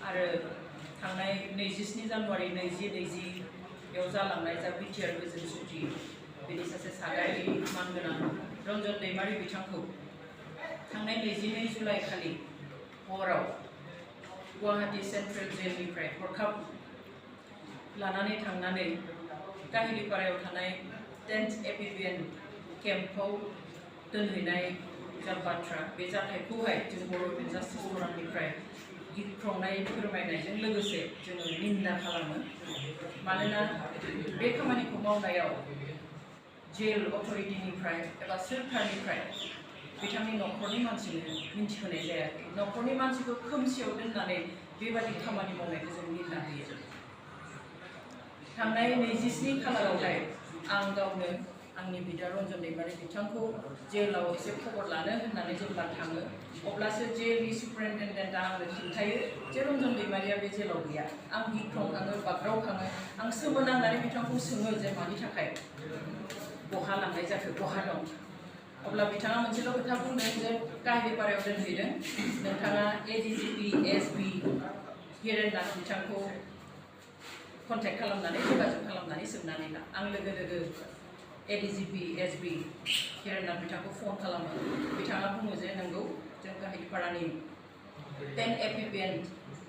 आरो थांनाय 27 जानुवारि 2020 बेयाव जालांनाय जा बिटिआर गोजोन सुथि बेनि सासे सागारि मानगोनां रन्जन दैमारि बिथांखौ थांनाय 22 जुलाइ खालि हराव गुवाहाटी सेन्ट्रेल जेलनिफ्राय हरखाब लानानै थांनानै काहिलिपारायाव थानाय 10th एपिबिएन केम्पआव दोनहैनाय जा बाथ्रा बे जाथायखौहाय जों बर' जास्टिस फरामनिफ्राय गिख्रंनाय फोरमायनायजों लोगोसे जोङो निन्दा खालामो मानोना बे खामानिखौ मावनायाव जेल अथरिटिनिफ्राय एबा सोरखारनिफ्राय बिथांनि न'खरनि मानसिनो मिन्थिहोनाय जायाखै न'खरनि मानसिखौ खोमसियाव दोननानै बेबादि खामानि मावनायखौ जों निन्दा होयो थांनाय 27 खालारावहाय आं गावनो आंनि बिदा रन्जन दैमारि बिथांखौ जेलाव एसे खबर लानो होननानै जेब्ला थाङो अब्लासो जेलनि सुपारिनटेन्डेन्टआ आंनो खिन्थायो जे रन्जन दैमारिया बे जेलाव गैया आं गिख्रंखाङो बाग्रावखाङो आं सोमोनांनानै बिथांखौ सोङो जे मानि थाखाय बहा लांनाय जाखो बहा दं अब्ला बिथाङा मोनसेल' खोथा बुंदों जे काहिलिपारायाव दोनहैदों नोंथाङा एडिजिपि एसपि हिरेननाथ बिथांखौ कन्टेक्ट खालामनानै जगाजग खालामनानै सोंनानै ला आं लोगो लोगो एडिजिपि एसपि हिरेननाथ बिथांखौ फन खालामो बिथाङा बुङो जे नंगौ जों काहिलिपारानि 10 एपिबिएन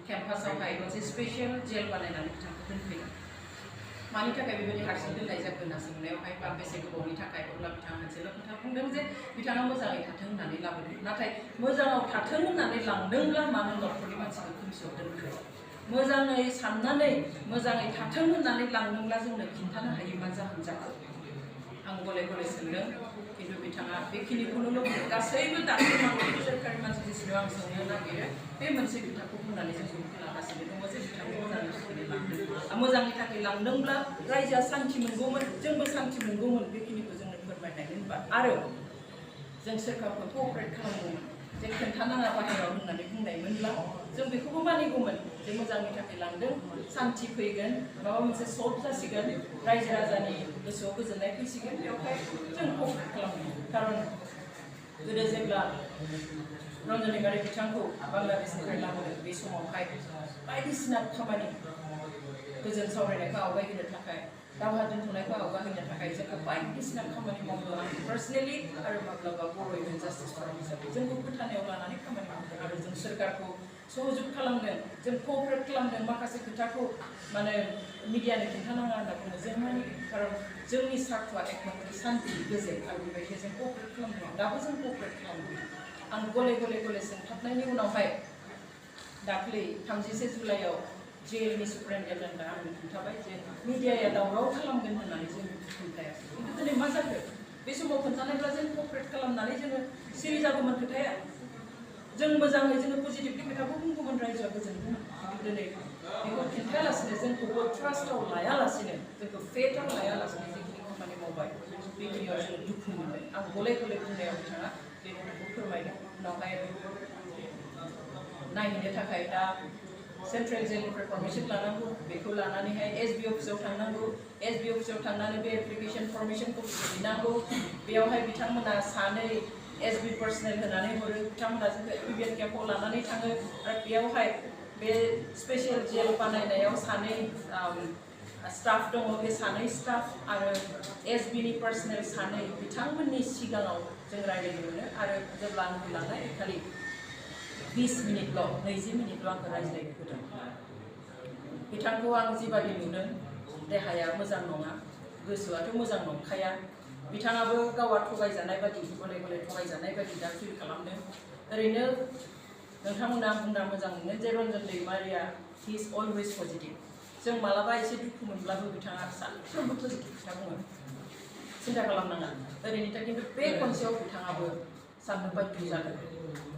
केम्पासावहाय मोनसे स्पेशल जेल बानायनानै बिथांखौ दोनफैदों मानि थाखाय बेबायदि हारसिं दोननाय जाखो होनना सोंनायावहाय बा बेसे गोबावनि थाखाय अब्ला बिथाङा मोनसेल' खोथा बुंदों जे बिथाङा मोजाङै थाथों होननानै लाबोदों नाथाय मोजाङाव थाथों होननानै लांदोंब्ला मानो न'खरनि मानसिखौ खोमसियाव दोनखो मोजाङै साननानै मोजाङै थाथों होननानै लांदोंब्ला जोंनो खिन्थानो हायो मा जाहोन जाखो आं गले गले सोंदों खिन्थु बिथाङा बेखिनिखौनो बुङो गासैबो दासिम सोरखारि मानसि जेसेबां आं सोंनो नागिरो बे मोनसे खोथाखौ बुंनानै जों जुक्ति लागासिनो दङ जे बिथांखौ मोजांनि थाखाय लांदों मोजांनि थाखाय लांदोंब्ला रायजोआ सान्थि मोनगौमोन जोंबो सान्थि मोनगौमोन बेखिनिखौ जोंनो फोरमायनाय होनबा आरो जों सोरखारखौ क'अपारेट खालामगौमोन जे खोन्थानाङा बाहेरायाव होननानै बुंनायमोनब्ला जों बेखौबो मानिगौमोन जे मोजांनि थाखाय लांदों सान्थि फैगोन माबा मोनसे सल्भ जासिगोन रायजो राजानि गोसोआव गोजोननाय फैसिगोन बेवहाय जों क'अपारेट खालामगोन खारन गोदो जेब्ला रन्जन दैमारि बिथांखौ बांलादेशनिफ्राय लाबोदों बे समावहाय बायदिसिना खामानि गोजोन सावरायनायखौ आवगायहोनो थाखाय दावहा दोनथ'नायखौ आवगायहोनो थाखाय जोंखौ बायदिसिना खामानि मावदों आं पार्सनेलि आरो माब्लाबा बर' जास्टिस फराम हिसाबै जोंखौ फोथायनायाव लानानै खामानि मावदों आरो जों सोरखारखौ सहजुग खालामदों जों क'अपारेट खालामदों माखासे खोथाखौ माने मिडियानो खिन्थानाङा होनना बुङो जों माने खारन जोंनि सार्थ'आ एकमात्र सान्थि गोजोन आरो बेबायदि जों क'अपारेट खालामदों दाबो जों क'अपारेट खालामदों आं गले गले सोंथाबनायनि उनावहाय दाख्लै 31 जुलाइआव जेलनि सुपारिनटेन्डेन्टआ आंनो खिन्थाबाय जे मिडियाया दावराव खालामगोन होननानै जों खोन्थायाखै खिन्थु दिनै मा जाखो बे समाव खोन्थानायब्ला जों क'अपारेट खालामनानै जोङो सिरि जागौमोन खोथाया जों मोजाङै जोङो पजिटिभलि खोथाखौ बुंगौमोन रायजोआ गोजोनगौमोन खिन्थु दिनै बेखौ खिन्थायालासिनो जोंखौबो ट्रास्टआव लायालासिनो जोंखौ फेथआव लायालासिनो जिखिनि खामानि मावबाय बेखिनियाव जों दुखु मोनबाय आं गले बुंनायाव बिथाङा बे खोथाखौ फोरमायदों उनावहाय नायहैनो थाखाय दा सेन्ट्रेल जेलनिफ्राय पारमिसन लानांगौ बेखौ लानानैहाय एसबि अफिसाव थांनांगौ एसबि अफिसाव थांनानै बे एप्लिकेसन पारमिसनखौ बिनांगौ बेयावहाय बिथांमोना सानै एसबि पार्सनेल होनानै हरो बिथांमोना जोंखौ एपिबिएन केम्पआव लानानै थाङो आरो बेयावहाय बे स्पेशल जेल बानायनायाव सानै स्टाफ दङ बे सानै स्टाफ आरो एसबिनि पार्सनेल सानै बिथांमोननि सिगाङाव जों रायज्लायनो मोनो आरो जेब्ला आंखौ लानाय खालि 20 मिनिटल' 20 मिनिटल' आंखौ रायज्लायनो होदों बिथांखौ आं जिबादि नुदों देहाया मोजां नङा गोसोआथ' मोजां नंखाया बिथाङाबो गावा थगायजानाय बादि गले थगायजानाय बादि दा फिल खालामदों ओरैनो नोंथांमोना बुंना मोजां मोनो जे Ranjan Daimaria he is always positive जों मालाबा एसे दुखु मोनब्लाबो बिथाङा सानफ्रोमबो पजिटिभ खोथा बुङो सिन्था खालामनाङा ओरैनो खिन्थु बे खनसेयाव बिथाङाबो साननो बाध्य जादों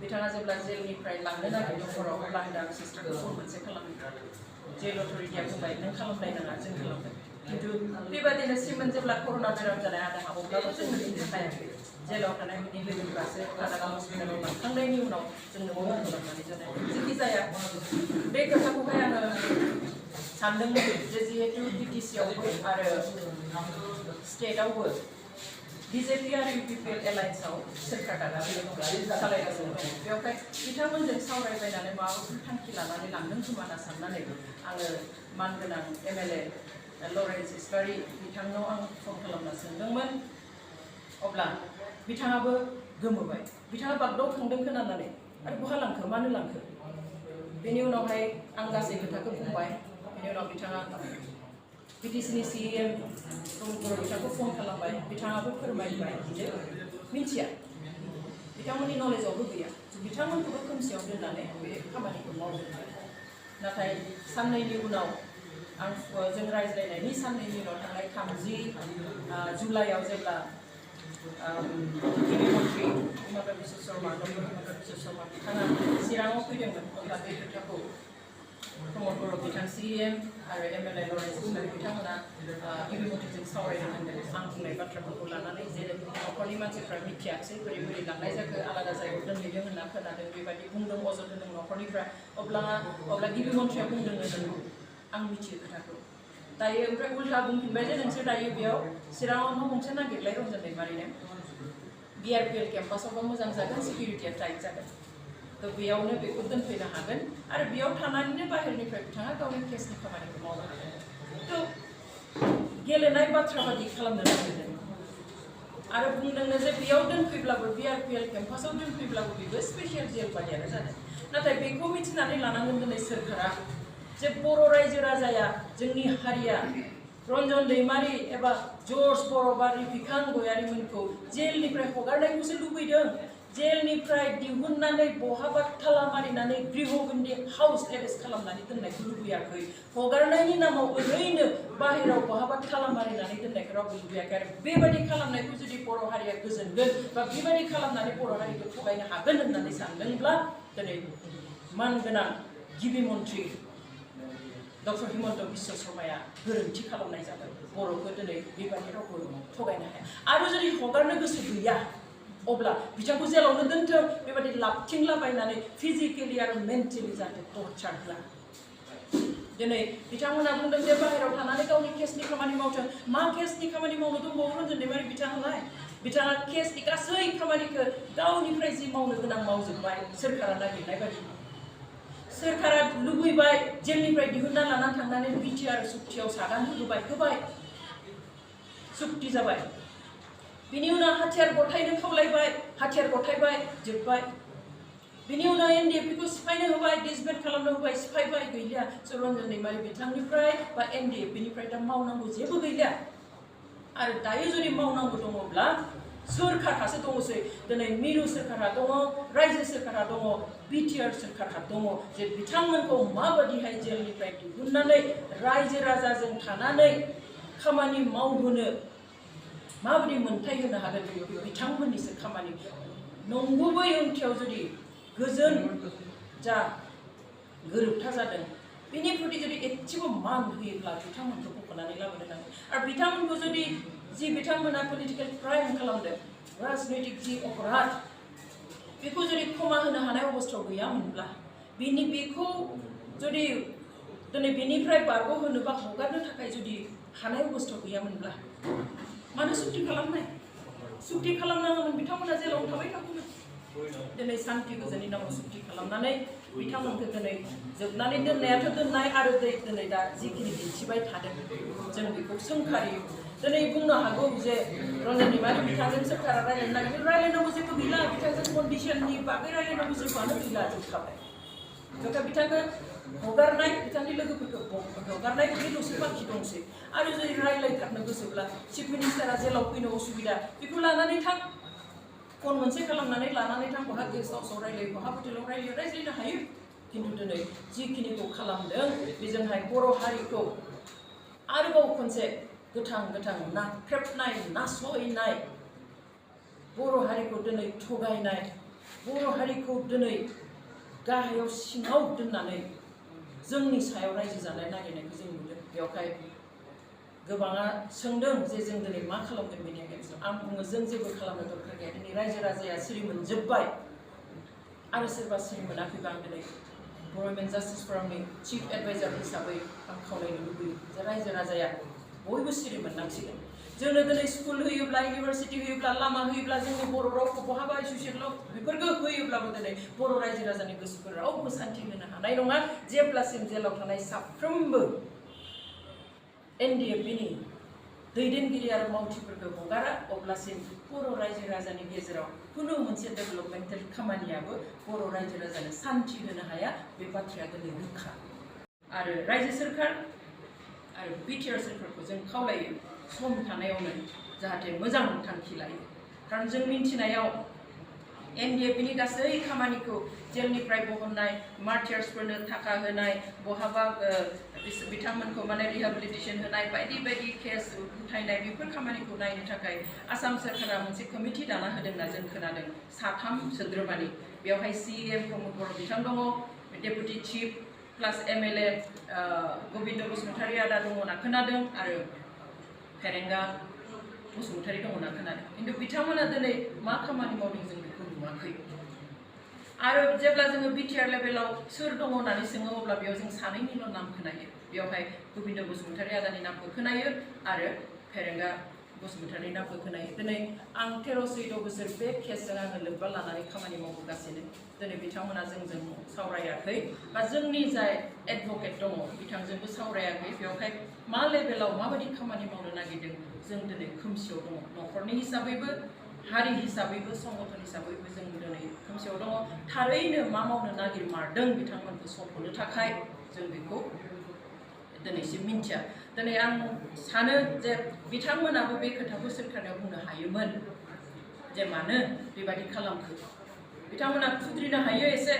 बिथाङा जेब्ला जेलनिफ्राय लांनो नागिरदों हराव अब्ला आं दा सिस्टारखौ फन मोनसे खालामदों जेल अथरिटिया बुंबाय नों खालामलायनाङा जों खालामदों खिन्थु बेबादिनो सिमोन जेब्ला कर'ना बेराम जानाय आदाहा अब्लाबो जों मोननो हायाखै जेलाव थानाय बिनि लोगोफ्रासो कानागाम हस्पिटालाव लांखांनायनि उनाव जोंनो मदद खालामनानै जानाय जेखि जाया बे खोथाखौहाय आङो सानदोंमोन जे जिहेतु बिटिसिआवबो आरो स्टेटआवबो BJP आरो UPPL एलायन्सआव सोरखार दागासिनो दं सालायगासिनो दं बेवहाय बिथांमोनजों सावरायबायनानै माबाफोर थांखि लानानै लांदों खोमा होनना साननानै आङो मानगोनां MLA लरेन्स इसबारि बिथांनाव आं फन खालामना सोंदोंमोन अब्ला बिथाङाबो गोमोबाय बिथाङा बागदाव थांदों खोनानानै आरो बहा लांखो मानो लांखो बेनि उनावहाय आं गासै खोथाखौ बुंबाय बेनि उनाव बिथाङा BTCनि CEM प्रमद बिथांखौ फन खालामबाय बिथाङाबो फोरमायबाय जे मिथिया बिथांमोननि नलेजावबो गैया बिथांमोनखौबो खोमसियाव दोननानै बे खामानिखौ मावदों नाथाय साननैनि उनाव आं जों रायज्लायनायनि साननैनि उनाव थांनाय 30 जुलाइआव जेब्ला गिबि मन्थ्रि हिमन्त बिश्व शर्मा डक्टर हिमन्त बिश्व शर्मा बिथाङा चिराङाव फैदोंमोन अब्ला बे खोथाखौ प्रमद बर' बिथां CEM आरो MLA लरेन्स इसबारि बिथांमोना गिबि मन्थ्रिजों सावरायनो होनदों आं बुंनाय बाथ्राफोरखौ लानानै जे न'खरनि मानसिफ्रा मिथियासै बोरै बोरै लांनाय जाखो आलादा जायगायाव दोनहैदों होनना खोनादों बेबायदि बुंदों अजद होदों न'खरनिफ्रा अब्ला गिबि मन्थ्रिया बुंदों नंगौ आं मिथियो खोथाखौ दायो ओमफ्राय उल्था बुंफिनबाय जे नोंसोर दायो बेयाव चिराङाव न' गंसे नागिरलाय रन्जन दैमारिनो BRPL केम्पासावबो मोजां जागोन सिकिउरिटिया टाइट जागोन तो बेयावनो बेखौ दोनफैनो हागोन आरो बेयाव थानानैनो बाहेरनिफ्राय बिथाङा गावनि केसनि खामानिखौ मावनो हागोन तो गेलेनाय बाथ्रा बादि खालामनो नागिरदों आरो बुंदोंनो जे बेयाव दोनफैब्लाबो BRPL केम्पासाव दोनफैब्लाबो बेबो स्पेसियेल जेल बादियानो जादों नाथाय बेखौ मिथिनानै लानांगोन दिनै सोरखारा जे बर' रायजो राजाया जोंनि हारिया रन्जन दैमारि एबा जर्ज बर' बा रिफिखां गयारिमोनखौ जेलनिफ्राय हगारनायखौसो लुबैदों जेलनिफ्राय दिहुननानै बहाबा थाला मारिनानै गृहबन्दि हाउस एरेस्ट खालामनानै दोननायखौ लुबैयाखै हगारनायनि नामाव ओरैनो बाहेराव बहाबा थाला मारिनानै दोननायखौ रावबो लुबैयाखै आरो बेबायदि खालामनायखौ जुदि बर' हारिया गोजोनगोन बा बेबायदि खालामनानै बर' हारिखौ थगायनो हागोन होननानै सानदोंब्ला दिनै मानगोनां गिबि मन्थ्रि डक्टर हिमन्त बिश्व शर्माया गोरोन्थि खालामनाय जाबाय बर'खौ दिनै बेबायदि रावबो थगायनो हाया आरो जुदि हगारनो गोसो गैया अब्ला बिथांखौ जेलावनो दोनथों बेबायदि लाबथिंलाबायनानै फिजिकेलि आरो मेन्टेलि जाहाथे टर्चार होआ दिनै बिथांमोना बुंदों जे बाहेरायाव थानानै गावनि केसनि खामानि मावथों मा केसनि खामानि मावनो दंबावो रन्जन दैमारि बिथाङालाय बिथाङा केसनि गासै खामानिखौ गावनिफ्राय जि मावनो गोनां मावजोब्बाय सोरखारा नागिरनाय बायदि सोरखारा लुबैबाय जेलनिफ्राय दिहुनना लाना थांनानै बिटिआर सुक्तियाव सागान होबाय सुक्ति जाबाय बिनि उनाव हाथियार गथायनो खावलायबाय हाथियार गथायबाय जोब्बाय बिनि उनाव NDFB खौ सिफायनो होबाय डिसबेन्ड खालामनो होबाय सिफायबाय गैलिया रन्जन दैमारि बिथांनिफ्राय बा NDFB निफ्राय दा मावनांगौ जेबो गैलिया आरो दायो जुदि मावनांगौ दङब्ला सोरखारहासो दङसै दिनै मिरु सोरखारा दङ रायजो सोरखारा दङ बिटिआर सोरखारहा दङ जे बिथांमोनखौ माबादिहाय जेलनिफ्राय दिहुननानै रायजो राजाजों थानानै खामानि मावहोनो माबादि मोन्थाय होनो हागोन बिथांमोननिसो खामानि नंगुबै ओंथियाव जुदि गोजोन जा गोरोबथा जादों बेनि प्रति जुदि एसेबो मान होयोब्ला बिथांमोनखौ बख'नानै लाबोनो नांगौ आरो बिथांमोनखौ जुदि जि बिथांमोना पलिटिकेल क्राइम खालामदों राजनैतिक जि अपराध बेखौ जुदि क्षमा होनो हानाय अबस्थायाव गैयामोनब्ला बेखौ जुदि दिनै बेनिफ्राय बारग'होनो बा हगारनो थाखाय जुदि हानाय अबस्थायाव गैयामोनब्ला मानो सुक्ति खालामनाय सुक्ति खालामनाङामोन बिथांमोना जेलाव थाबाय थागौमोन दिनै सान्ति गोजोननि नामाव सुक्ति खालामनानै बिथांमोनखौ दिनै जोबनानै दोननायाथ' दोननाय आरो दिनै दा जिखिनि दिन्थिबाय थादों जों बेखौ सोंखारियो दिनै बुंनो हागौ जे रन्जन दैमारि बिथांजों सोरखारा रायज्लायनो नागिरदों रायज्लायनांगौ जेबो गैला बिथांजों कन्डिसननि बागै रायज्लायनांगौ जेबोआनो गैला जोबखाबाय जोंखौ बिथांखौ हगारनाय बिथांनि लोगोफोरखौ हगारनाय बेल'सो बाखि दंसै आरो जुदि रायज्लायथारनो गोसोब्ला चिफ मिनिस्टारा जेलाव फैनो उसुबिदा बेखौ लानानै थां फन मोनसे खालामनानै लानानै थां बहा गेस्ट हाउसाव रायज्लायो बहा हटेलाव रायज्लायनो हायो खिन्थु दिनै जिखिनिखौ खालामदों बेजोंहाय बर' हारिखौ आरोबाव खनसे गोथां नाख्रेबनाय नासयनाय बर' हारिखौ दिनै थगायनाय बर' हारिखौ दिनै गाहायाव सिङाव दोननानै जोंनि सायाव रायजो जानाय नागिरनायखौ जों नुदों बेवहाय गोबाङा सोंदों जे जों दिनै मा खालामगोन बेनि एगेन्स्टआव आं बुङो जों जेबो खालामनो दरकार गैया दिनै रायजो राजाया सिरि मोनजोब्बाय आरो सोरबा सिरि मोनाखैबा आं दिनै बर' वुमेन जास्टिस फरामनि चिफ एडभाइजार हिसाबै आं खावलायनो लुबैयो जे रायजो राजाया बयबो सिरि मोननांसिगोन जोंनो दिनै स्कुल होयोब्ला इउनिभारसिटि होयोब्ला लामा होयोब्ला जोंनि बर' रावखौ बहाबा एस'सियेसन बेफोरखौ होयोब्लाबो दिनै बर' रायजो राजानि गोसोखौ रावबो सान्थि होनो हानाय नङा जेब्लासिम जेलाव थानाय साफ्रोमबो NDFBनि दैदेनगिरि आरो मावथिफोरखौ हगारा अब्लासिम बर' रायजो राजानि गेजेराव खुनु मोनसे डेभेलपमेन्टेल खामानियाबो बर' रायजो राजानो सान्थि होनो हाया बे बाथ्राया दिनै रोखा आरो रायजो सोरखार आरो बिटिआर सोरखारखौ जों खावलायो सम थानायावनो जाहाथे मोजां थांखि लायो खारन जों मिन्थिनायाव NDFBनि गासै खामानिखौ जेलनिफ्राय बहननाय मार्टियार्सफोरनो थाखा होनाय बहाबा बिथांमोनखौ माने रिहेबिलिटेसन होनाय बायदि बायदि केस उथायनाय बेफोर खामानिखौ नायनो थाखाय आसाम सोरखारा मोनसे कमिटि दाना होदोंना जों खोनादों 3 सोद्रोमानि बेवहाय CM प्रमद बर' बिथां दङ डेपुटि चिफ प्लास MLA गोबिन्द बसुमतारी आदा दङ होनना खोनादों आरो फेरेंगा बसुमतारी दङ होनना खोनादों खिन्थु बिथांमोना दिनै मा खामानि मावदों जों बेखौ नुवाखै आरो जेब्ला जोङो बिटिआर लेभेलाव सोर दङ होननानै सोङो अब्ला बेयाव जों सानैनिल' नाम खोनायो बेवहाय गोबिन्द बसुमतारी आदानि नामखौ खोनायो आरो फेरेंगा बसुमतारीनि नामखौ खोनायो दिनै आं 13-14 बोसोर बे केसजों आङो लोब्बा लानानै खामानि मावबोगासिनो दिनै बिथांमोना जोंजों सावरायाखै बा जोंनि जाय एडभकेट दङ बिथांजोंबो सावरायाखै बेवहाय मा लेभेलाव माबायदि खामानि मावनो नागिरदों जों दिनै खोमसियाव दङ न'खरनि हिसाबैबो हारि हिसाबैबो संगठन हिसाबैबो जों दिनै खोमसियाव दङ थारैनो मा मावनो नागिरमारदों बिथांमोनखौ सफ'नो थाखाय जों बेखौ दिनैसिम मिन्थिया दिनै आं सानो जे बिथांमोनाबो बे खोथाखौ सोरखारनियाव बुंनो हायोमोन जे मानो बेबायदि खालामखो बिथांमोना खुद्रिनो हायो एसे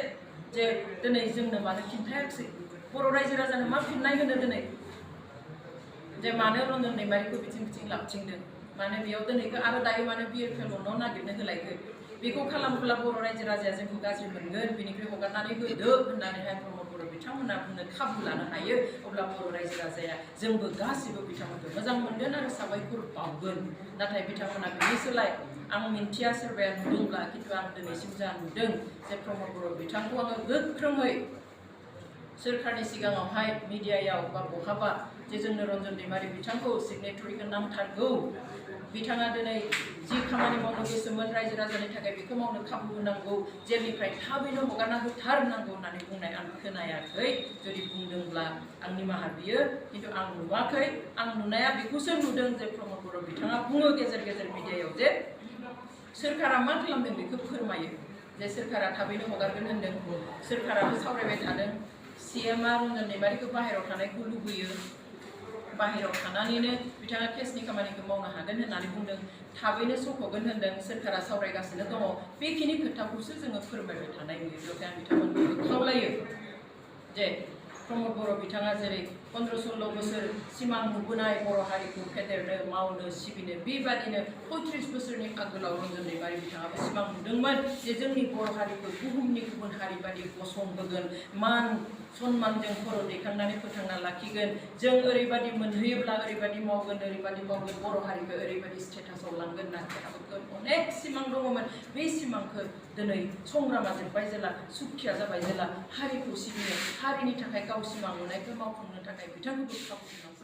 जे दिनै जोंनो मानो खिन्थायाखै बर' रायजो राजानो मा फिननाय होनो दिनै जे मानो रन्जन दैमारिखौ बिथिं लाबथिंदों माने बेयाव दिनैखौ आरो दायो माने BFL उनाव नागिरनो होलायखो बेखौ खालामोब्ला बर' रायजो राजाया जोंखौ गाज्रि मोनगोन बेनिफ्राय हगारनानै होदो होननानैहाय प्रमद बर' बिथांमोना बुंनो खाबु लानो हायो अब्ला बर' रायजो राजाया जोंबो गासिबो बिथांमोनखौ मोजां मोनगोन आरो साबायखर बावगोन नाथाय बिथांमोना बेनि सोलाय आं मिन्थिया सोरबाया नुदोंब्ला खिन्थु आं दिनैसिम जा नुदों जे प्रमद बर' बिथांखौ आङो गोख्रोङै सोरखारनि सिगाङावहाय मिडियायाव बा बहाबा जे जोंनो रन्जन दैमारि बिथांखौ सिगनेटरिखौ नांथारगौ बिथाङा दिनै जि खामानि मावनो गोसोमोन रायजो राजानि थाखाय बेखौ मावनो खाबु होनांगौ जेलनिफ्राय थाबैनो हगारना होथारनांगौ होननानै बुंनाय आं खोनायाखै जुदि बुंदोंब्ला आं निमाहा बियो खिन्थु आं नुवाखै आं नुनाया बेखौसो नुदों जे प्रमद बर' बिथाङा बुङो गेजेर गेजेर मिडियायाव जे सोरखारा मा खालामदों बेखौ फोरमायो जे सोरखारा थाबैनो हगारगोन होनदों सोरखाराबो सावरायबाय थादों CMआ रन्जन दैमारिखौ बाहेरायाव थानायखौ लुबैयो बाहेरायाव थानानैनो बिथाङा केसनि खामानिखौ मावनो हागोन होननानै बुंदों थाबैनो सख'गोन होनदों सोरखारा सावरायगासिनो दङ बेखिनि खोथाखौसो जोङो फोरमायबाय थानाय नुयो बेवहाय आं बिथांमोनखौ खावलायो जे प्रमद बर' बिथाङा जेरै 15-16 बोसोर सिमां नुबोनाय बर' हारिखौ फेदेरनो मावनो सिबिनो बेबादिनो 35 बोसोरनि आगोलाव रन्जन दैमारि बिथाङाबो सिमां नुदोंमोन जे जोंनि बर' हारिखौ बुहुमनि गुबुन हारि बादि गसंहोगोन मान सन्मानजों खर' दैखांनानै फोथांना लाखिगोन जों ओरैबादि मोनहैयोब्ला ओरैबादि मावगोन बर' हारिखौ ओरैबादि स्टेटासाव लांगोन होननानै अनेक सिमां दङमोन बे सिमांखौ दिनै संग्रामा जोब्बाय जेला सुखिया जाबाय जेला हारिखौ सिबिनो हारिनि थाखाय गाव सिमां नुनायखौ मावफुंनो थाखाय बिथांखौबो खाबु